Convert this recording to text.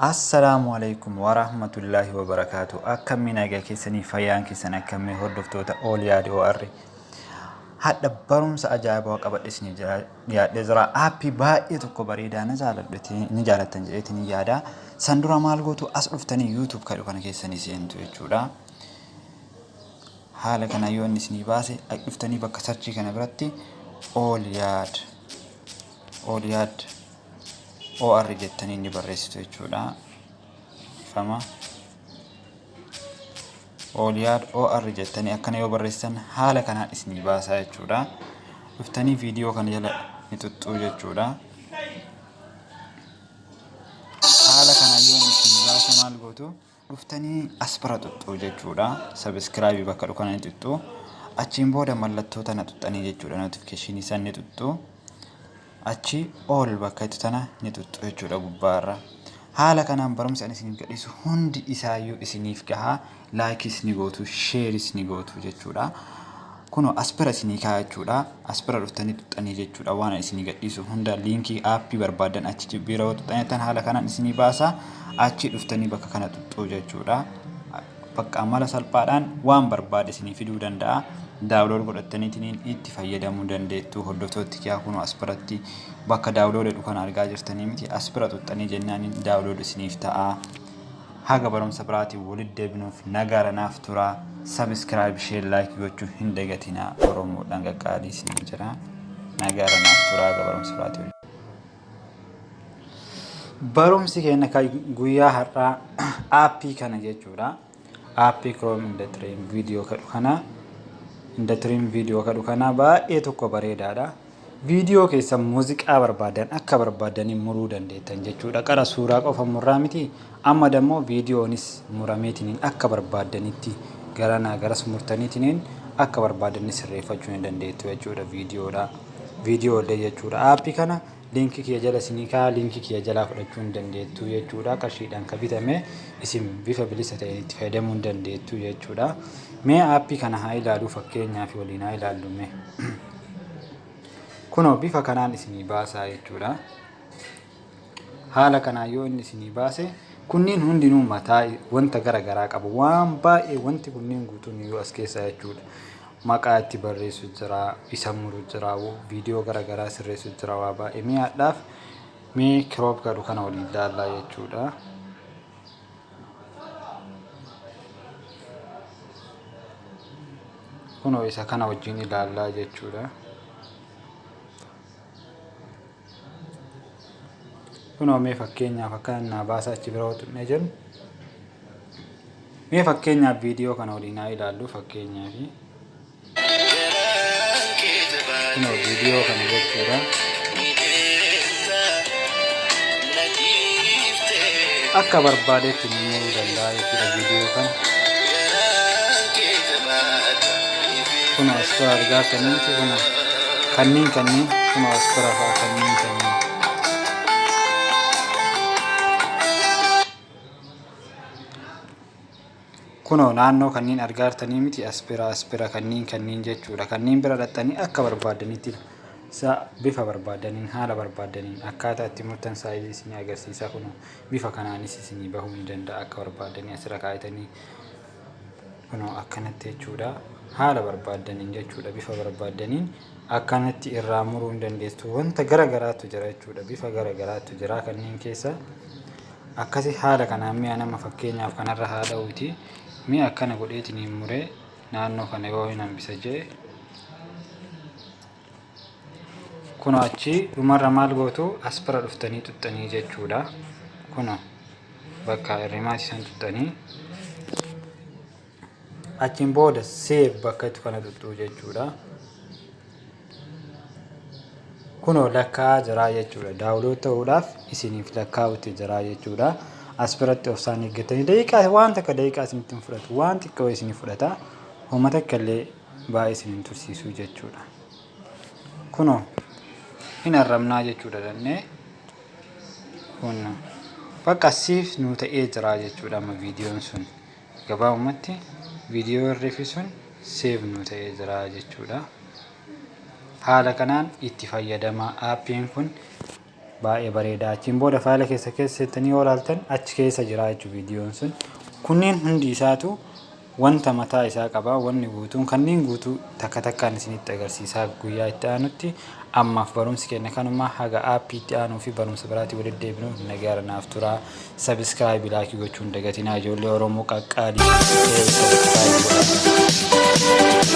Assalaamu alaikum warahmatullaahi wabarakaatu. Akkamii nagaa keessanii, fayyaan keessan akkamii, hordoftoota Ooliyaad OR? Hadha barumsa ajaa'ibaa qabadhe isinii dhiyaadhee jira. Aappii baay'ee tokko bareedaa na jaaladhuti ni jaalattan jedheetiin ni yaada. San dura maal gootu? As dhuftanii YouTube kadhu kana keessanii seentu jechuudha. Haala kana yoo inni isinii baase, as dhuftanii bakka sarchii kana biratti Ooliyaad Ooliyaad OR jettanii ni barreessitu jechuudha. Ifama. Ooliyaad OR jettanii akkana yoo barreessitan, haala kanaan isinii baasaa jechuudha. Dhuftanii viidiyoo kana jala ni xuxxuu jechuudha. Haala kanaan yoo inni isinii baase, maal gootu? Dhuftanii as bira xuxxuu jechuudha. Subscribe bakka dhukana ni xuxxuu. Achiin booda mallattoo tana xuxxanii jechuudha. Notification san ni xuxxuu. Achi all bakka itti tana ni xuxxu jechuudha gubbaarra. Haala kanaan barumsi ani isiniif gadhiisu hundi isaayyuu isiniif gahaa. Likeis ni gootu, shareis ni gootu jechuudha. Kunoo as bira isinii kaa'a jechuudha. As bira dhuftanii xuxxanii jechuudha. Waan ani isinii gadhiisu hunda liinkii aappii barbaadan achi bira yoo xuxxanitan, haala kanaan isinii baasa. Achi dhuftanii bakka kana xuxxuu jechuudha. Bakka amala salphaadhaan waan barbaade isinii fiduu danda'a. Download godhattaniitiin itti fayyadamuu dandeettu. Hordoftooti kiyaa, kunoo as biratti bakka download jedhu kana argaa jirtanii miti? As bira xuxxanii jennaan download isiniif ta'a. Haga barumsa biraatiin walitti deebinuuf nagaara naaf tura. Subscribe, share, like gochuu hin dagatinaa. Oromoodhaan qaqqaalii isiniin jira. Nagaara naaf tura haga barumsa biraatiin. Barumsi keenya kan guyyaa har'aa aappii kana jechuudha. Aappii Crop and Trim Video kadhu kana, and Trim Video kadhu kana baay'ee tokko bareedaadha. Viidiyoo keessa muuziqaa barbaadan akka barbaadanii muruu dandeettan jechuudha. Qara suuraa qofa murraa miti, amma dammoo viidiyoonis murameetiniin akka barbaadanitti garanaa garas murtaniitiniin akka barbaadanii sirreeffachuu ni dandeettu jechuudha viidiyoodha. Viidiyoo illee jechuudha. Aappii kana liinkii kiyya jala isinii kaa'a, liinkii kiyya jalaa fudhachuu ni dandeettu jechuudha. Qarshiidhaan kan bitame isin bifa bilisa ta'een itti fayyadamuu ni dandeettu jechuudha. Mee aappii kana haa ilaaluu, fakkeenyaaf waliin haa ilaallu mee. Kunoo bifa kanaan isinii baasaa jechuudha. Haala kanaan yoo inni isinii baase, kunniin hundinuu mataa wanta gara garaa qabu. Waan baay'ee wanti kunniin guutuun iyyuu as keessaa jechuudha. Maqaa itti barreessu jira, isa muru jira, viidiyoo gara garaa sirreessu jira, waa baay'ee. Mi'aadhaaf mee crop kadhu kana waliin ilaallaa jechuudha. Kunoo isa kana wajjin ilaallaa jechuudha. Kunoo mee fakkeenyaaf akkana naa baasa, achi bira xuqnee jennu. Mee fakkeenyaaf viidiyoo kana waliin haa ilaallu fakkeenyaaf. Kunoo viidiyoo kana jechuudha. Akka barbaadetti nu muruu danda'a jechuudha viidiyoo kana. Kunoo as bira argaa jirtaniiti, kunoo kanneen kanneen, kunoo as bira fa'a kanneen kanneen. Kunoo naannoo kanneen argaa jirtanii miti? As bira, as bira kanneen kanneen jechuudha. Kanneen bira dhaxxanii akka barbaadanitti bifa barbaadaniin, haala barbaadaniin akkaataa itti murtan saayizii isinii agarsiisa. Kunoo bifa kanaanis isinii bahuu ni danda'a, akka barbaadanii asirra kaa'atanii kunoo akkanatti jechuudha. Haala barbaadaniin jechuudha, bifa barbaadaniin akkanatti irraa muruu ni dandeessu. Wanta gara garaatu jira jechuudha. Bifa gara garaatu jira kanneen keessa. Akkasi haala kanaan mi'a nama fakkeenyaaf kanarra haa dha'uuti. Mi'a akkana godheetiin muree naannoo kana yoo hin hambisa jee, kunoo achi dhumarra maal gootu? As bira dhuftanii xuxxanii jechuudha. Kunoo bakka hirrimaati san xuxxanii, achiin booda save bakka itti kana xuxxuu jechuudha. Kunoo lakkaa'aa jiraa jechuudha. Download ta'uudhaaf isiniif lakkaa'utti jiraa jechuudha. As biratti obsaan eeggatanii daqiiqaa waan takka, daqiiqaa isinitti hin fudhatu, waan xiqqoo isinii fudhata. Homa takka illee baay'ee isin hin tursiisuu jechuudha. Kunoo hin arrabnaa jechuudha dhannee kun bakka siif nuu ta'ee jiraa jechuudha. Amma viidiyoon sun gabaabumatti viidiyoo irreefi sun save nuu ta'ee jira jechuudha. Haala kanaan itti fayyadamaa. Aappiin kun Baay'ee bareeda. Achiin booda faayila keessa keessa seentanii yoo ilaaltan achi keessa jira jechuudha viidiyoon sun. Kunneen hundi isaatu wanta mataa isaa qaba. Wanni guutuun kanneen guutuu takka takkaan isinitti agarsiisaa guyyaa itti aanutti. Ammaaf barumsi keenya kanuma. Haga aappii itti aanuu fi barumsa biraatii walitti deebinu nagaara naaf tura. Subscribe, like gochuun dagatinaa, ijoollee Oromoo qaqqaalii. Subscribe godhaa.